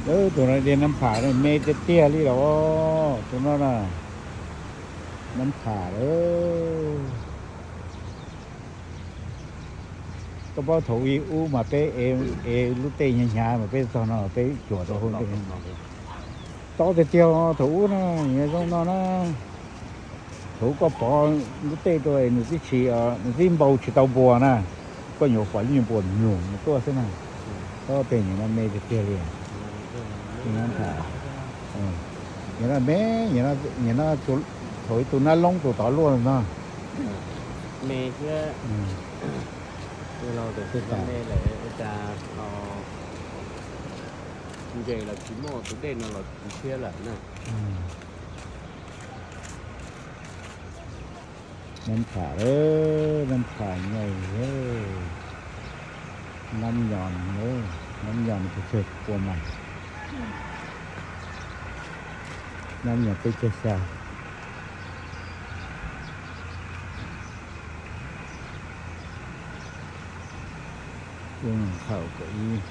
Tus no dej Nab Pham me tiag tiag li los tus no na, Nab Pham lawm. Koj paub thaum ub mas peb ev lub tej hnyav hnyav mas peb txog no peb cuam rau hauv ntej. Tob tiag tiag thaum ub na, nyob zoo no na. Thaum ub koj pov lub tej rau nws twb tsis, nws twb npau tsis tau npua na, koj nyuam qhuav pom lub nyuag npua mloog nws tuaj xwb na. Tob tiag, nyob no me tiag tiag li. Nyob no me, nyob no thaum ib tug nab loob tus tod luaj no. Me thiab. Los me lawm ua cas los ntses los tsis muaj, tus dej no los tsis siab lawm na. Nab Pham, Nab Pham nyoj, Nab Nyo, Nab Nyo no pes tsawg pua mas, Nab Nyo peb caug xya. Kub Nus Khauj kaum ib,